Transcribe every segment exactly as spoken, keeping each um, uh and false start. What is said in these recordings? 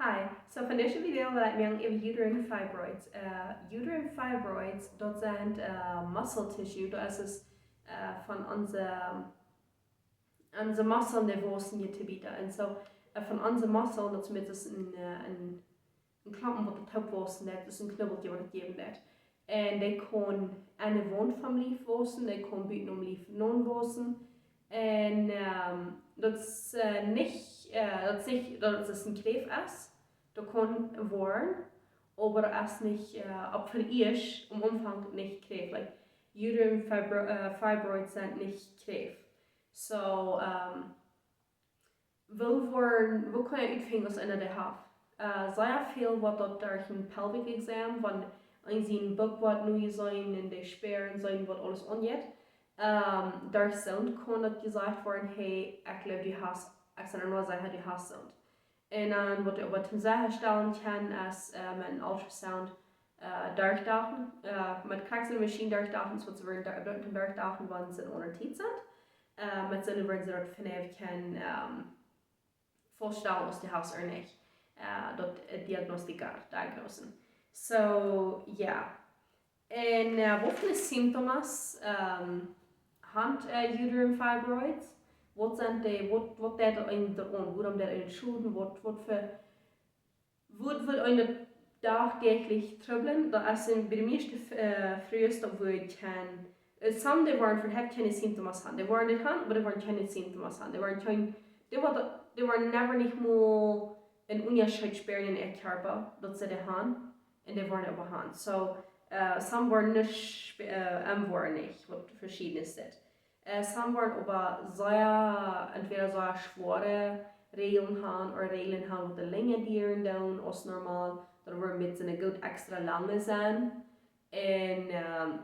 Hi, so von dit Video well ekj mie äwa uterine fibroids. Uh, uterine fibroids, daut sent uh, muscle tissue, daut es uh, von onse, onse Muskeln, dee wausen hia to bieten. Un so uh, von onse Muskeln, daut es met een, uh, een, een Klompen waut doa toop wausen deit, daut es een Knubbeltje waut et jäwen deit. Un dee kaun aun de Waunt vom Lief wausen, dee kaun buten aum Lief nenn wausen. Un um, daut es uh, nich, uh, daut es nich, daut et een Kjräft es, daut kaun woaren, oba et es nich uh, opp veieescht, aum Aunfank nich Kjräft. Like, uterine fibro uh, fibroids sent nich Kjräft. So, um, woo woaren, woo kaun eena utfinjen aus eena dee haft? Uh, sea väl woat daut derch een pelvic exam, wan eena sien Buck woat nu jeseenen un de Späaren seenen waut aules aunjeit. Um, derch soont kaun daut jesajcht woaren, hey, ekj jleew, du hast, ekj sie nu secha, du hast soont. Un dan waut eena oba toom secha stalen kaun es uh, met een ultrasound uh, derchdachen, uh, met krakjt soone Maschien derchdachen, waut see woaren derchdachen, wan see en Tiet sent. Uh, met soone woaren see daut vondoag kaun um, faststalen aus du hast ooda nich. Uh, daut uh, diagnostizieren, diagnosen. So, ja. Un uh, waut fa Symptomen um, han uh, uterine fibroids? Waut sent dee, waut, waut deit et eent aun? Wuarom deit et eent schooten? Waut, waut fa Waut woat eent dagdäajlich trubblen? Daut es een, bie de mieeschte uh, Frues daut woat kjeen, uh, some dee woaren fa, haben kjeene Symptomen han. Dee woaren dit han, oba dee woaren kjeene Symptomen han. Dee woaren kjeen, dee woaren, dee woaren never nich mol een Unjascheet spieren en äa Kjarpa, daut see dee han, un dee woaren daut oba han. So, uh, some woaren nich, uh, un woaren nich, waut veschieden es dit. Uh, some woaren oba sea, entweder sea schwoare Räajlen han, ooda Räajlen han waut lenja dieren doonen aus normal, daut woaren met soone goot extra lange sennen. Un, um,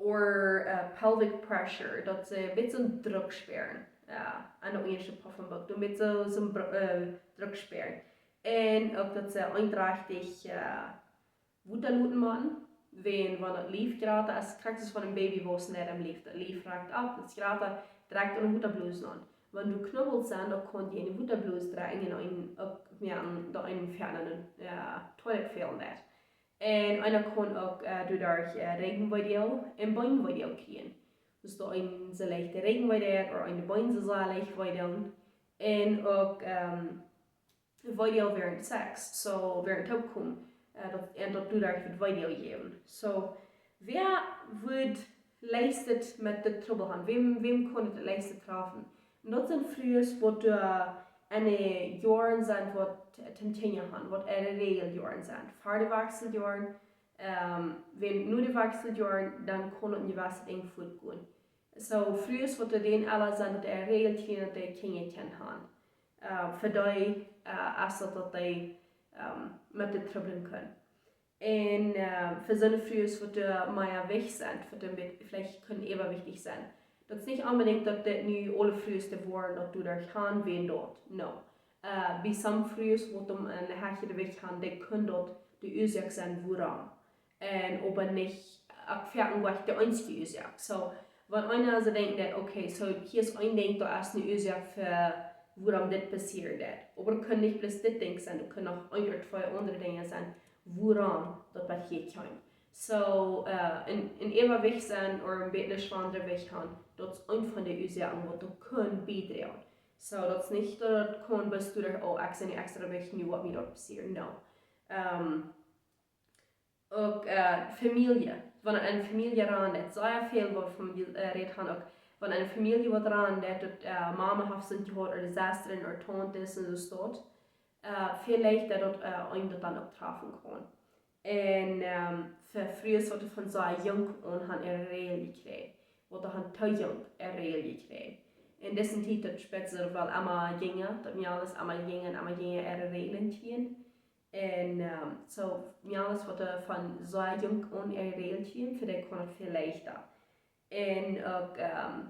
ooda uh, pelvic pressure, daut see een bät soon Druck spieren. Ja, aun de unjascheet Poat vom Buck, doa met soo, soon Br- uh, Druck spieren. Un uk daut see eent rajchtich uh, Wota loten motten, wiels wan daut Lief jrata es, krakjt aus wan een Baby wausen deit em Lief, daut Lief rakjt opp, daut jrata, drekjt aun de Wotablos aun. Wan doa Knubbels sent, dan kaun dee enne Wotablos drekjen un eenen uk, jo, daut eenen ferren, jo, Toilet fälen deit. Un eena kaun uk uh, doaderch uh, Rigjenweedoag un Beenweedoag kjrieen. Dus daut eent soo leicht de Rigjenweedoag ooda eent de Been soo leicht weedoon. Un uk um, Weedoag wäarent Sex, so wäarent Toopkomen, uh, daut, un daut doaderch woat Weedoag jäwen. So, wäa woat leichta met de Trubbel han? Wäm, wäm kaun et leichta trafen? Un daut sent Frues waut doa enne Joaren sent waut toom Kjinja han, waut äare Räajeljoaren sent. Ver de Wachseljoaren, um, wan no de Wachseljoaren, dan kaun et een jewesset Enj väagonen. So, Frues waut doa dän Ella sent, daut äa Räajeljoaren, daut dee Kjinja kjennen han. Uh, fa dee uh, es daut daut dee um, met dit Problem kjennen. Un uh, fa soone Frues waut doa mea wajch sent, waut doa een bät veleicht kjennen äwawichtich sennen. Daut es nich onbedinjt daut dit nu aule Frues doa woaren daut doaderch han, wan daut, no. Uh, bie some Frues waut doa een hechret Jewicht han, dee kjennen daut de Uasoak sennen wuarom. Un oba nich, uk foaken nich de eensje Uasoak. So, wan eena soo denkjt daut, okay, so hia es een Dinkj, daut es eene Uasoak fa wuarom dit passieren deit. Oba et kaun nich bloos dit Dinkj sennen, et kaun noch een ooda twee aundre Dinja sennen, wuarom daut passieren kaun. So, uh, een, een Äwawicht sennen ooda een bät een schwandret Jewicht han, daut es eent von de Uasoaken waut doa kaun biedroagen. So, daut es nich daut et kaun bloos doaderch, oh, ekj sie nu extra wajch, nu woat mie daut passieren, no. Um, Uk uh, Famielje. Wan et enne Famielje aunjeit, sea väl waut von, uh, räden uk, wan et enne Famielje waut aunjeit, daut uh, Mama haft soont jehaut, ooda Sestren, ooda Tauntes un soo waut. Uh, veleicht daut daut uh, eent daut dan uk trafen kaun. Un um, fa Frues waut von sea junk aun han äare Räajel jekjräajen, waut han too junk äare Räajel jekjräajen. En dise Tiet daut spät sikj daut woll emma jinja, daut mejales emma jinja un emma jinja äare Räajel kjrieen. Un um, so, mejales waut doa von sea junk aun äare Räajel kjrieen, fa dee kaun et veleicht. Un uk, um,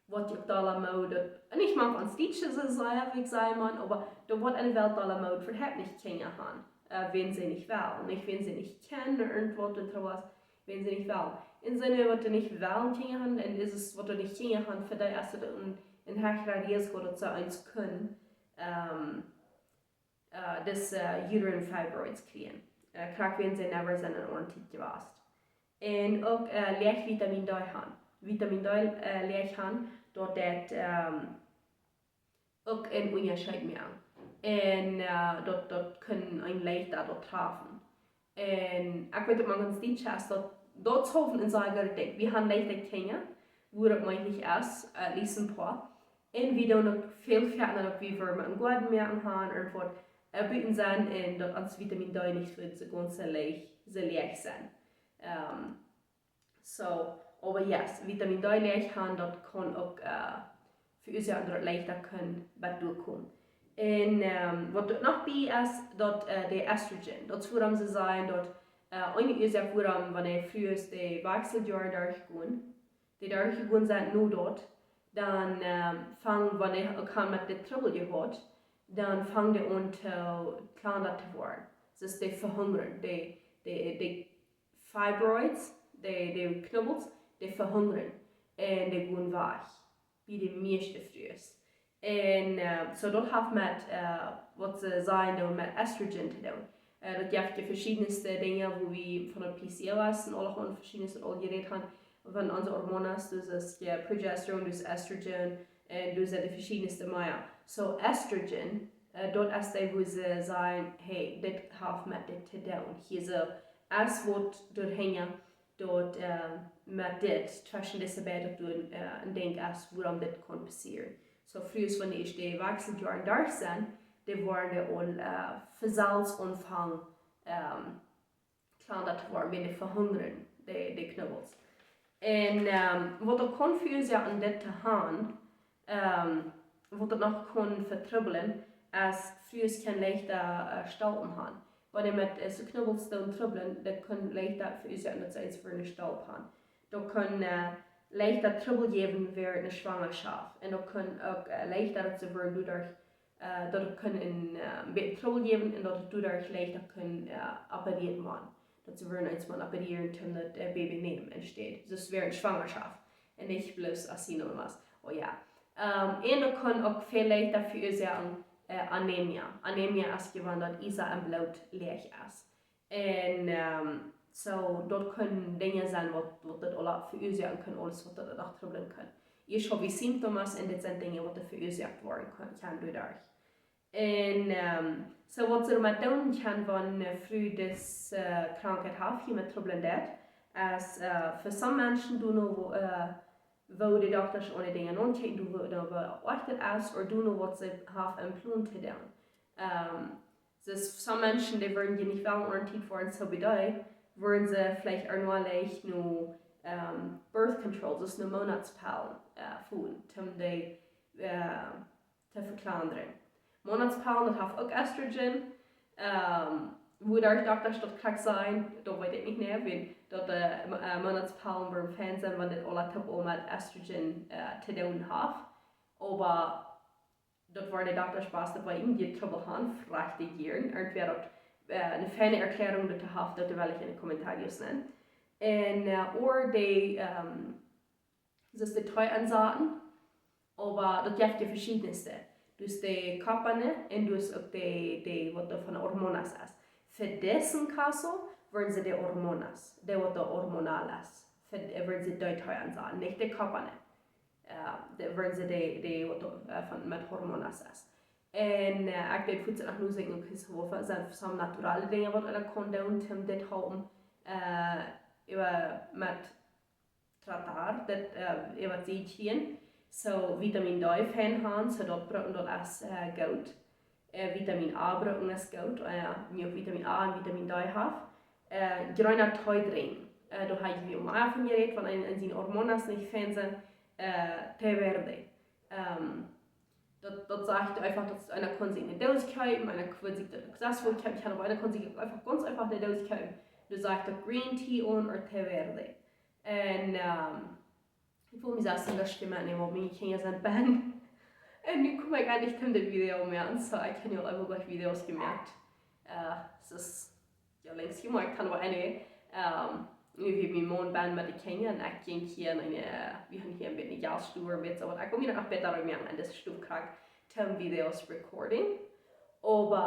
waut uk dolla Mood, un ekj mach ons Dietsche soo sea, woo ekj saj, Maun, oba doa woat enne Welt dolla Mood fa, daut nich Kjinja han, uh, wan see nich wellen, nich wan see nich kjennen, irjentwaut un soo waut, wan see nich wellen. Un soone waut doa nich wellen Kjinja han, un es et waut doa nich Kjinja han, fa dee es et een, een hechra Risiko daut see eent kjennen, um, äh, dise, äh, uterine fibroids kjrieen. Äh, krakjt wan see never sent en Ordnunk jewast. Un uk, äh, leeja Vitamin D han. Vitamin D, äh, leeja han, daut deit, ähm, uk een Unjascheet moaken. Un, äh, daut, daut kaun een leichta daut trafen. Un ekj weet, daut maun gaunz dietlich es, daut, daut es een sea goodet Dinkj. Wie han leichta Kjinja, wua daut meajlich es, at least een poa. Un wie doonen uk väl verändren, daut wie wada een Goaden moaken han, un waut, äh, buten sent, un daut ons Vitamin D nich fa de gaunze Läwen, soo leeja sent. Ähm, so, oba yes, Vitamin D leeja han, daut kaun uk, äh, veuasoaken daut leichta kaun bat doa komen. Un, ähm, waut doa noch bie es, daut, äh, de Estrogen. Daut es wuarom see sajen daut, äh, eene Uasoak wuarom, wan Frues de Wechseljoaren derchgonen, dee derchjegonen sent nu daut, dan, ähm, fangen, wan dee uk han met de Trubbel jehaut, dan fangen dee aun to kjlanda to woaren. Daut es, dee vehungren, dee, dee, dee fibroids, dee, dee Knubbels, dee vehungren. Un dee gonen wajch. Bie de mieeschte Frues. Un, äh, so daut haft met, äh, waut see sajen doonen met Estrogen to doonen. Äh, daut jeft je veschiedne Dinja, wua wie von de P C O S un aule veschiedne aul jerät han, von onse Hormonen, daut es je Progesterone, daut es Estrogen, un daut sent de veschiedne mea. So Estrogen, äh, daut es dee, wua see sajen, hey, dit haft met dit to doonen. Hia soo, es waut doahinja, daut, äh, met dit, tweschen dise beid, daut doa, äh, een Dinkj es, wuarom dit kaun passieren. So Frues, wan dee ieescht de Wechseljoaren derch sent, dee woaren dee aul, äh, von selfst aunfangen, ähm, kjlanda to woaren, wan dee vehungren, de, de Knubbels. Un, ähm, waut uk kaun veuasoaken dit to han, ähm, waut daut noch kaun vetrubblen, es Frues kjennen leichta, äh, Stolpen han. Wan dee met, äh, soo Knubbels doonen trubblen, daut kaun leichta veuasoaken daut see eent fa eene Stolp han. Daut kaun, äh, leichta Trubbel jäwen wäarent eene Schwangerschaft. Un daut kaun uk, äh, leichta daut see woaren doaderch, äh, daut kaun een, äh, bät Trubbel jäwen un daut et doaderch leichta kaun, äh, operieet woaren. Daut see woaren eent mol operieren, om daut, äh, Baby nämen enne Städ. Daut es wäarent Schwangerschaft. Un nich bloos aus see noch waut. Oh jo. Ähm, un daut kaun uk väl leichta veuasoaken, äh, Anemia. Anemia es je wan daut Iesa em Bloot leeja es. Un, ähm, so, daut kaun Dinja sennen waut, waut daut aula veuasoaken kaun, aules waut daut noch trubblen kaun. Ieescht hab wie Symptomen un dit sent Dinja waut veuasoakt woaren kaun, kaun doaderch. Un, ähm, so waut see doamet doonen kjennen, wan eene Fru dise, äh, Krankheit haft, hia met trubblen deit, es, äh, fa some Menschen doonen, woo, äh, woo de Doktasch aun de Dinja aunkjikjen, doonen, woo, doonen, woo oajch daut es, ooda doonen, waut see haft em Plon to doonen. Ähm, daut some Menschen, dee woaren je nich wellen aun Tiet woaren, so bie dee, woaren see veleicht ea noch leicht no, ähm, birth control, daut es no Monatspellen, äh, footen, om dee, äh, to vekjlandren. Monatspellen, daut haft uk Estrogen. Ähm, woo de Doktasch daut krakjt sajen, daut weet ekj nich mea, wiels daut, äh, Mo-, äh, Monatspellen woaren fein sent, wan dit aula toop aul met Estrogen, äh, to doonen haft. Oba daut woaren de Doktasch best, daut wie irjent Trubbel han, veleicht de Jieren, irjentwäa daut, äh, eene feine Erkjläarunk doatoo haft, daut well ekj enne Kommentaren nennen. Un, äh, ooda dee, ähm, daut es de Tee aunsaten, oba daut jeft je veschiedne. Daut es de Koppene un daut es uk de, de waut doa von de Hormonas es. Fa disen Kaso woaren see de Hormonas, de waut doa hormonal es. Fa, äh, woaren see de Tee aunsaten, nich de Koppene. Äh, dee woaren see de, de waut doa, äh, von, met Hormonas es. Un, äh, ekj deed fuaz noch noseenen, okay, so waut sent some naturale Dinja waut eena kaun doonen, om dit halpen, äh, äwa met tratar, daut, äh, äwa Sied kjrieen. So Vitamin D fein han, so daut brucken daut es, äh, goot. Äh, Vitamin A brucken es goot, äh, jo, Vitamin A un Vitamin D haft. Äh, jreena Tee drinkjen. Äh, doa hab ekj mea von jerät, wan een, een siene Hormonas nich fein sent, äh, Tee verde. Ähm, daut, daut sajcht eefach, daut eena kaun sikj eene Dos kjeepen, eena kaun sikj daut uk soo kjeepen, oba eena kaun sikj eefach gaunz eefach eene Dos kjeepen. Doa sajcht daut Green Tea aun ooda Tee verde. Un, ähm, ekj well mie selfst een Dos kjeepen, waut miene Kjinja sent bie. Un nu kom ekj eejentlich to dit Video mea aun, so ekj hab nu aul eefach Videos jemoakt. Äh, daut es jo, längst jemoakt, oba anyway, ähm, nu wia mien Maun bie met de Kjinja un ekj jinkj hia en eene, äh, wie haben hia een bät eene Jaststow, een bät soo waut. Ekj well mie daut noch bäta rutmoaken en dise Stow krakjt, om Videos recording. Oba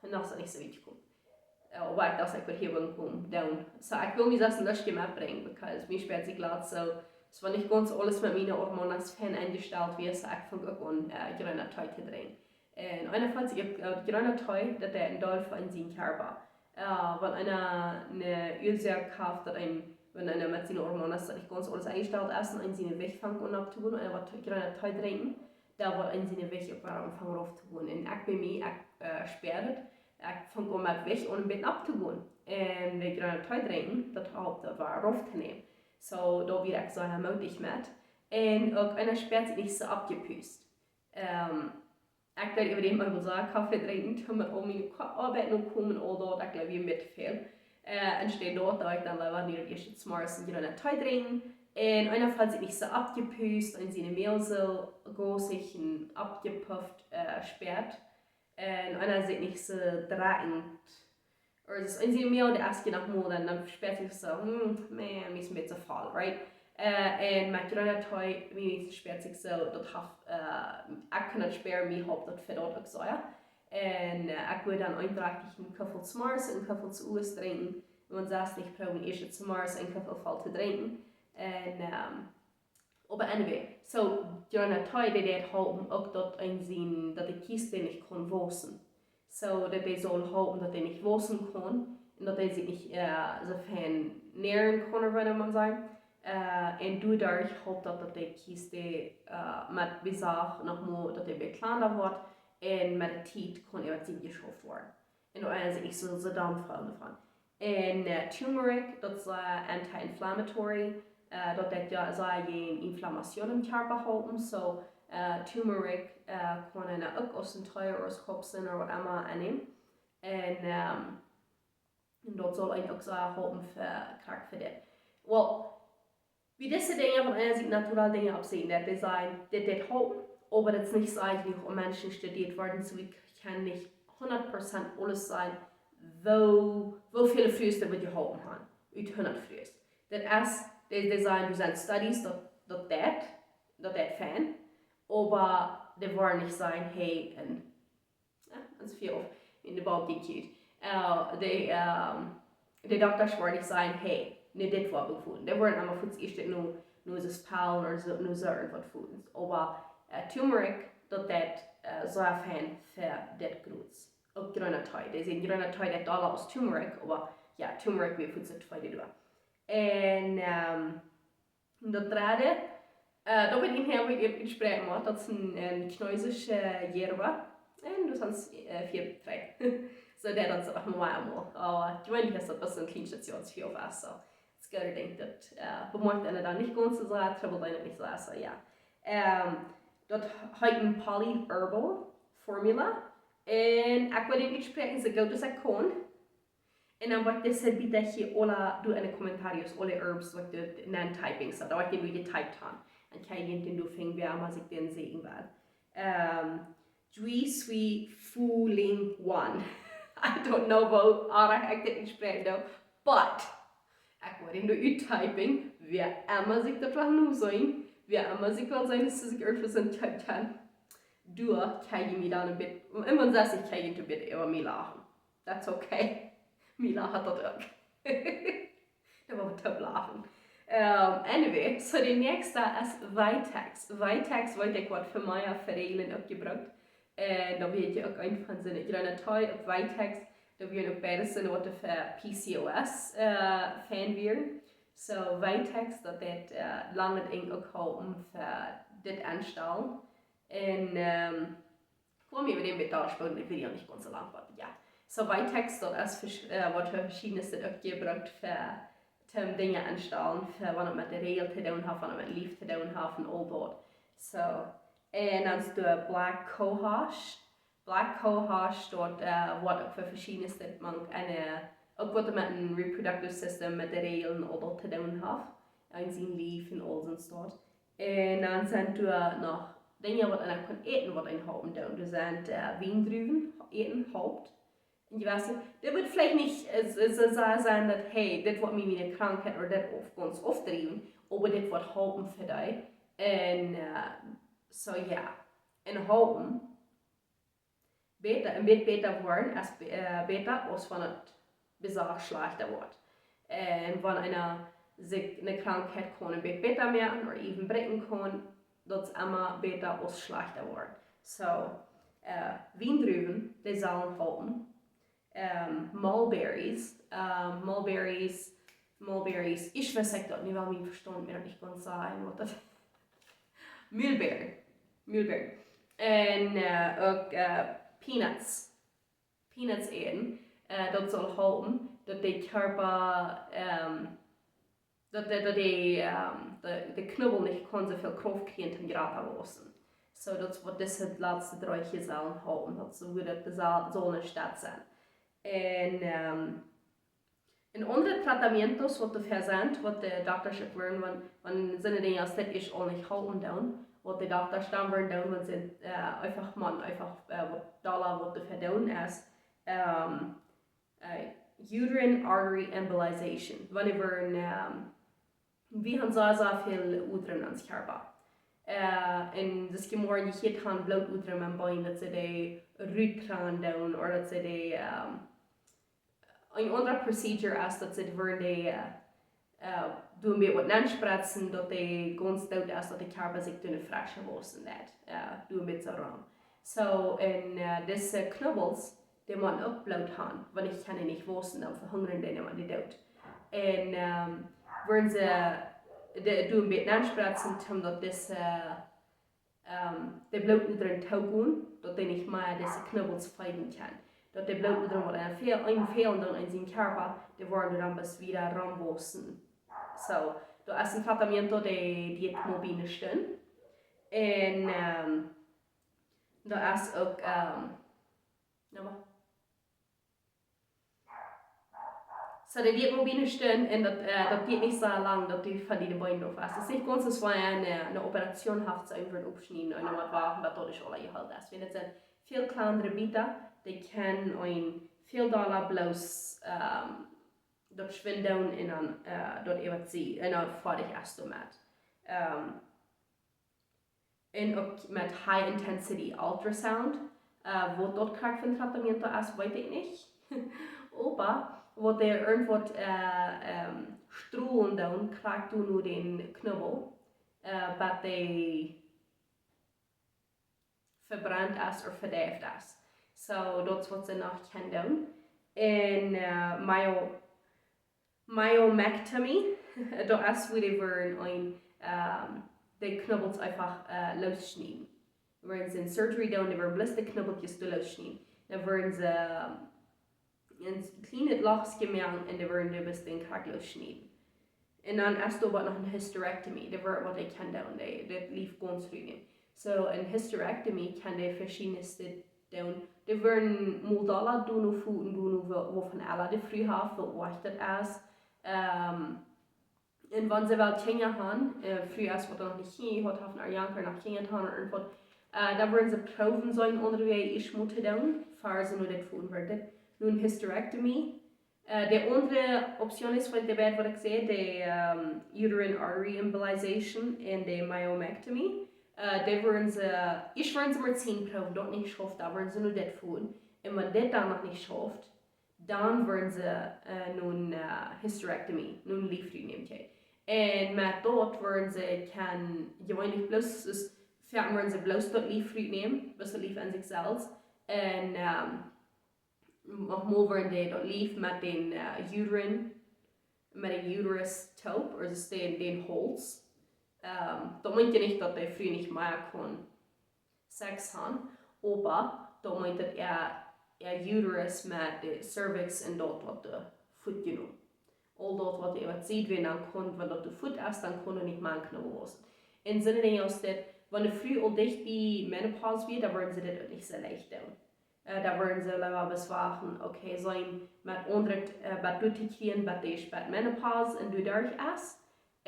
noch es daut nich soo wiet jekomen. Äh, oba ekj docht, ekj wudd hia woaren komen doonen. So, ekj well mie daut een bät metbrinjen, because mie spieet sikj latst soo, es wia nich gaunz aules met miene Hormonen fein enjestalt wia, so ekj funk uk aun, äh, jreena Tee to drinkjen. Un eena funk sikj uk, äh, jreena Tee, daut deit een Deel fa sien Kjarpa. Äh, wan eena eene Uasoak haft, daut een, wan eena met siene Hormonen daut nich gaunz aules enjestalt es, un een sien Jewicht fangt aun opptogonen, un waut jreena Tee drinkjen, dan woat een sien Jewicht uk wada aunfangen rauf to gonen. Un ekj bie mie, ekj, äh, spieed daut, ekj funk aun mien Jewicht aun een bät opptogonen. Un de jreena Tee drinkjen, daut halpt daut wada rauf to nämen. So, doa wia ekj sea mootich met. Un uk eena spieet sikj nich soo oppjepust. Ähm, ekj deed äwa däm emma soo Koffe drinkjen, toom met aul miene Ko-, Oabeit nokomen, aul daut, ekj jleew, wia een bät väl. Äh, un enne Städ daut, daut ekj dan leewa nu daut ieeschte zemorjes een jreena Tee drinkj. Un eena funk sikj nich soo oppjepust, un siene Mul soo gausich un oppjepufft, äh, spieet. Un eena sikj nich soo drekjent. Ooda es een sien Mul, daut es je noch mol, dan, dan spieet sikj soo, hm, man, mie es een bät voll, right? Äh, un met jreena Tee, mie spieet sikj soo, daut haft, äh, ekj kaun daut spieren, mie halpt daut fa daut uk soo, jo. Un, äh, ekj wudd dan eendrechtich een Kuffel zemorjes un een Kuffel zeowes drinkjen, un sest nich proowen ieescht zemorjes een Kuffel voll to drinkjen. Un, ähm, oba anyway, so, jreena Tee, dee deit halpen uk daut een sien, daut de Kjist nich kaun wausen. So, daut dee saul halpen, daut dee nich wausen kaun, un daut dee sikj nich, äh, soo fein näaren kaun, ooda waut mau sajen. Äh, un doaderch halpt daut, daut de Kjist, äh, met Besach noch mol, daut dee bät kjlanda woat, un met de Tiet kaun äa waut jeschauft woaren. Un doa es nich soo, soo domm väl doavon. Un, äh, turmeric, daut es, äh, anti-inflammatory, äh, daut deit jo sea jäajen Inflammatie em Kjarpa halpen. So, äh, turmeric, äh, kaun eena uk aus een Tee ooda aus Kapsel ooda waut emma aunnämen. Un, ähm, un daut saul eenen uk sea halpen fa, krakjt fa dit. Well, bie dise Dinja, wan eena sikj natural Dinja oppsajcht, daut dee sajen, dit, dit halpt, oba daut es nich soo jenuach om Menschen studieet worden, so ekj kaun nich hundat Prozent aules sajen, woo, woo väl Frues daut woat jeholpen haben, ut hundat Frues. Daut es, dee, dee sajen, doa sent Studies, daut, daut deit, daut deit fein, oba dee woaren nich sajen, hey, un jo, daut es väl opp enne Bauch dee cute. Äh, dee, ähm, de Dokta woaren nich sajen, hey, nä, dit woat befolen. Dee woaren emma fuaz ieescht no, no soo Pellen ooda soo, no soo waut folen. Oba, äh, turmeric, daut deit, äh, sea fein fa dit Gruts. Uk jreena Tee. Dee sajen jreena Tee deit dolla aus turmeric, oba jo, turmeric wia fuaz daut tweede doa. Un, ähm, un daut dredde, äh, daut weet ekj nich mea, woo ekj daut utspräakjen mott, daut es een, een chinesische Yerba. Un doa sent, äh, vea, dree. So, daut es uk noch mau eemol. Oba jeweenlich es daut bloos een kjlien Stationsfia opp es, so. Ekj denkj daut, äh, bemoakjt eena dan nich gaunz soo sea, trubbelt eena nich soo sea, so, jo. Ähm, daut heet een Polyherbal Formula. Un ekj well daut utspräakjen soo goot aus ekj kaun. Un dan woa ekj dise Bieed hia aula doonen enne comentarios, aule herbs, waut ekj doa nenn typen, so, daut woa ekj dee nu jetypt haben. Un kjikj, dän doa finjen wie, mau sikj dän seenen woat. Ähm, Jui Sui Fu Ling Wan. I don't know woo oajch ekj dit utspräakjen doo, but ekj woa dän doa uttypen, wäa emma sikj daut well noseenen, wäa emma sikj well seenen, daut see sikj irjentwaut sent typen kaun. Doa kjenn jie mie dan een bät, un wan see sikj kjenn een bät äwa mie lachen. That's okay. Mila haud daut uk. Daut wia to lachen. Ähm, anyway, so de näakjste es Vitex. Vitex woat uk waut fa mea Fäareelen uk jebrukt. Un daut woat je uk eent von sent, jreena Tee, uk Vitex. Daut woat uk beides sennen waut fa P C O S, äh, fein woat. So Vitex, daut woat, äh, lang Enj uk halpen fa dit aunstalen. Un, ähm, Ekj well mie äwa dän bät dolla spoden, de Video nich gaunz soo lang woat, jo. So Vitex, daut es vesch-, äh, woat fa veschiedne Dinja uk jebrukt fa, toom Dinja aunstalen, fa wan et met de Räajel to doonen haft, wan et met Lief to doonen haft un aul daut. So, un dan es doa Black Cohosh. Black Cohosh, daut, äh, woat uk fa veschiedne Dinja mank, un, äh, uk waut met een reproductive system, met de Räajel un aul daut to doonen haft. Un sien Lief un aul soont daut. Un dan sent doa noch Dinja waut eena kaun äten, waut eenem halpen doonen. Doa sent, äh, Wiendruwen äten halpt. Un jie weeten, dit woat veleicht nich, äh, s-, s-, soo sennen daut, hey, dit woat mie miene Krankheit ooda dit auf-, gaunz aufdriewen, oba dit woat halpen fa die. Un, äh, so jo. Un halpen. bäta, een bät bäta woaren es be-, äh, bäta aus wan et besach schlajchta woat. Un wan eena sikj eene Krankheit kaun een bät bäta moaken ooda even bräakjen kaun, daut es emma bäta aus schlajchta woaren. So, äh, Wiendruwen, dee sellen halpen. Ähm, mulberries, ähm, mulberries, mulberries, ekj weet, ekj daut nu wel, mien Vestaunt mie daut nich kaun sajen, waut daut Mulbeeren. Mulbeeren. Un, äh, uk, äh, peanuts. Peanuts äten. Äh, daut saul halpen, daut de Kjarpa, ähm, daut de, daut de, ähm, de, de Knubbel nich kaun soo väl Krauft kjrieen toom jrata wausen. So, daut es waut dise latste dree sellen halpen, daut see wada de Sa-, Sonn en Staut sent. Un, ähm, un aundre tratamientos, waut doafäa sent, waut de Dokta uk woaren, wan, wan soone Dinja aus dit es aul nich halpen doonen, waut de Dokta dan woaren doonen, wan see, äh, eefach mau, eefach, äh, waut dolla, waut doafäa doonen es, ähm, äh, uterine artery embolization. Wan wie woaren, ähm, wie haben soo, soo väl Odren aum Kjarpa. Äh, un daut es jemoaren, jie haben Blootodren aum Been, daut see dee rut kjrieen doonen, ooda daut see dee, ähm, een aundret procedure es, daut see woaren dee, äh, äh, doonen wie waut nennspretzen, daut dee gaunz doot es, daut de Kjarpa sikj doonen frescha wausen deit. Äh, doonen wie soo rom. So, un, äh, dise Knubbels, dee motten uk Bloot haben, wan dee kjennen nich wausen, dan vehungren dee, dan woaren dee doot. Un, ähm, woaren see, dee doonen wie nennspretzen, toom daut dise, ähm, de Blootodren toogonen, daut dee nich mea dise Knubbels feeden kjennen. Daut de Blootodren waut eenem fäl-, eenem fälen doonen en sienen Kjarpa, dee woaren dan bloos wada romwausen. So, daut es een tratamiento, dee, dee diet mau bie eene Stund. Un, ähm, daut es uk, ähm, na, wa-, so, dee diet mau bie eene Stund un daut, äh, daut diet nich soo lang, daut du von diene Been doot woascht. Daut es nich gaunz soo aus wan eena, äh, eene Operation haft, soo eefach oppschnieden un dan waut wachten, bat daut es aula jeheelt es. Wan daut sent väl kjlandre Bieta, dee kjennen een väl dolla bloos, ähm, daut schwind doonen un dan, äh, daut äwa see, un dan foadich es doamet. Ähm, un uk met high intensity ultrasound, äh, waut daut krakjt fa een tratamiento es, weet ekj nich. Oba, waut dee irjentwaut, äh, ähm, Strolen doonen, krakjt doonen no dän Knubbel, äh, bat dee vebrennt es ooda vedeift es. So, daut es waut see noch kjennen doonen. Un, äh, myo-, myomectomy, daut es wua dee woaren een, ähm, de Knubbels eefach, äh, loosschnieden. Woaren see eene surgery doonen, dee woaren bloos de Knubbels doa loosschnieden. Dan woaren see, ähm, een kjlienet Loch moaken un dee woaren dee bloos dän Krakj loosschnieden. Un dan es doa waut noch eene hysterectomy, dee woat waut dee kjennen doonen, dee, daut Lief gaunz rutnämen. So, eene hysterectomy kaun dee veschiedne doonen. Dee woaren mol dolla doonen, fu-, doonen, wua-, wuavon aula de Fru haft, woo oajch daut es. Ähm, un wan see wel Kjinja haben, äh, Fru es waut noch nich Kjinja jehaut haft, ooda jankat no Kjinja to haben, ooda waut, äh, dan woaren see proowen, soo een aundren Wajch ieescht mol to doonen, ver see nu dit fälen woaren. Nu eene hysterectomy. Äh, de aundre Option es, waut ekj säd, waut ekj säd, de, ähm, uterine artery embolization un de myomectomy. Äh, dee woaren see, ieescht woaren see met Zähn proowen, daut nich schauft, dan woaren see nu dit fälen. Un wan dit dan noch nich schauft, dan woaren see, äh, nu, äh, hysterectomy, nu Lief rutnämen. Un met daut woaren see kjennen jeweenlich bloos, es, foaken woaren see bloos daut Lief rutnämen, bloos daut Lief aun sikj selfst. Un, ähm, noch mol woaren dee daut Lief met dän, äh, uterine, met dän uterus toop, ooda daut es dän, dän Hauls. Ähm, daut meent je nich, daut de Fru nich mea kaun Sex haben, oba daut meent, daut äa, äa uterus met de cervix un daut woat, äh, fuat jenomen. Aul daut waut äwa Sied wea, dan kaun, wan daut fuat es, dan kaun doa nich mea een Knubbel wausen. Un soone Dinja aus dit, wan de Fru aul dicht bie Menopause wea, dan woaren see dit uk nich soo leicht doonen. Äh, dan woaren see leewa bloos wachten, okay, soo met aundret, äh, bat doa to kjrieen, bat de, bat Menopause un doaderch es.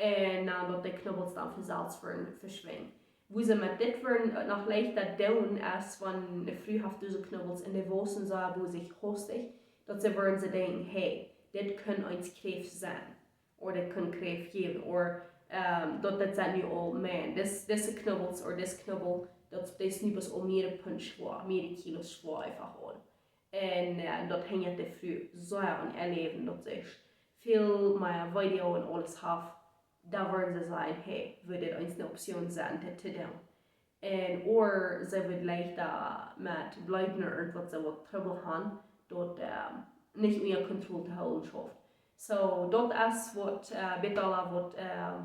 Un, äh, daut de Knubbels dan von selfst woaren veschwinjen. Wua see met dit woaren, äh, noch leichta doonen es, wan de Fru haft dise Knubbels un dee wausen soo, wua sikj haustich, daut see woaren see denkjen, hey, dit kaun eens Kjräft sennen. Ooda dit kaun Kjräft jäwen. Ooda, ähm, daut, daut sent nu aul, man, dis, dise Knubbels ooda dis Knubbel, Daut es nu best aul mearere Punt schwoa, mearere Kilo schwoa eefach aul. Un äh, daut henjt de Fru sea aun äa Läwen, daut see väl mea Weedoag un aules haft. Dan woaren see sajen, hey, wudd dit eent ne Option sennen, dit to doonen? Un ooda see woat leicht met Bleeden ooda irjentwaut, see woat Trubbel haben, daut äh, nich unja Kontroll to hoolen schauft. So, daut es waut äh, bät aul waut äh,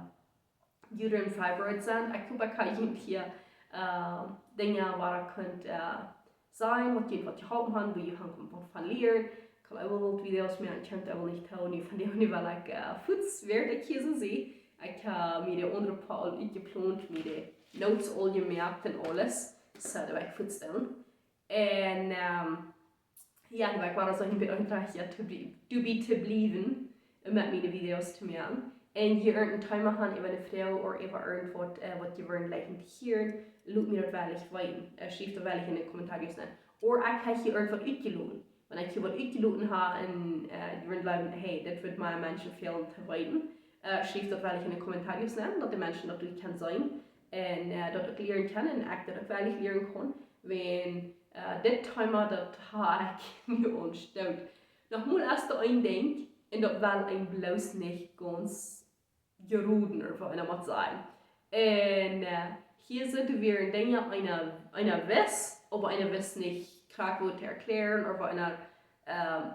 uterine fibroids sent. Ekj hop, ekj kaun junt hia äh, Dinja, waut jie kunnen äh, seenen, waut junt waut jeholpen haben, woo jie haben waut von lieren. Ekj hab uk waut Videos mea, ekj kaun uk nich tellen, nu von dee, nu well ekj äh, fuaz, wäarent ekj hia soo sie. Ekj hab mie de aundre poa aul utjeplont, mie de notes aul jemoakt un aules. So, daut woa ekj fuaz doonen. Un ähm, jo, nu woa ekj wada soo een bät auntracht, jo, to be, to be to bliewen un met miene Videos to moaken. Un jie irjent een Thema haben, äwa ne Froag ooda äwa irjentwaut äh, waut jie wudden jleichen to hieren, lot mie daut werkjlich weeten. Äh, schrieft daut werkjlich en de Kommentaren nenn. Ooda ekj hab hia irjentwaut utjeloten. Wan ekj hia waut utjeloten hab un äh, jie wudden jleewen, hey, dit wudd mea Menschen fälen to weeten, äh, schrieft daut werkjlich en de Kommentaren nenn, daut de Menschen daut uk kjennen seenen un äh, daut uk lieren kjennen un ekj daut uk werkjlich lieren kaun. Wan äh, dit Thema, daut hab ekj nu aunstoot. Noch mol aus de een Dinkj, un daut well een bloos nich gaunz jeroden, ooda waut eena mott sajen. Un äh, hia sent wada Dinja, eena, eena weet, oba eena weet nich krakjt waut to erkjlären, ooda eena ähm,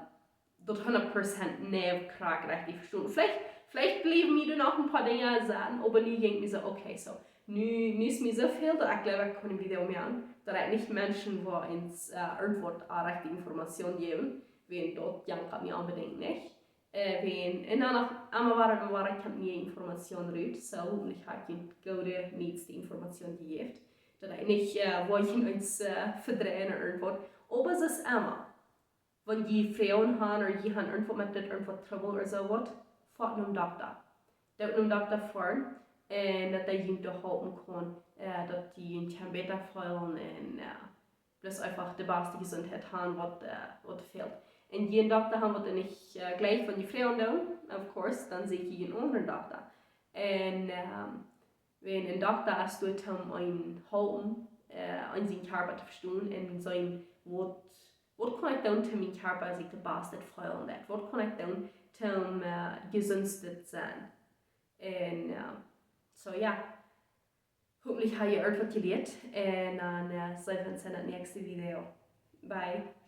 daut hundat Prozent nich krakjt rajcht vestonen. Veleicht, veleicht bliewen mie doa noch een poa Dinja sennen, oba nu denkj ekj mie soo, okay, so, nu, nu es mie soo väl, daut ekj jleew, ekj kaun een Video moaken, daut ekj nich Menschen woa eent äh, irjentwaut äh, rajchte Information jäwen, wan daut jankat mie onbedinjt nich. Äh, wan, un dan noch emma wada un wada kjemt niee Information rut, so hopentlich hab ekj junt goode, nutzliche Information jejäft. Daut ekj nich äh, woa junt eent äh, vedreien ooda irjentwaut. Oba soo es emma, wan jie Froagen haben ooda jie haben irjentwaut met dit, irjentwaut Trubbel ooda soo waut, foat nom Dokta. Doot nom Dokta foaren un daut dee junt doa halpen kaun, äh, daut jie junt kjennen bäta feelen un äh, bloos eefach de baste Jesuntheit haben waut äh, waut fält. Un jie een Dokta haben waut doa nich äh, jlikjt waut jie froagen doonen, of course, dan sieekjt jie een aundren Dokta. Un ähm, wan een Dokta es doa om eenem halpen, äh, om sienen Kjarpa to vestonen un seenen waut, waut kaun ekj doonen om mienen Kjarpa sikj daut baste feelen deit? Waut kaun ekj doonen om äh, jesunt to sennen? Un äh, so jo. Hopentlich hab jie irjentwaut jelieet. Un dan äh, seenen wie ons en daut näakjste Video. Bye.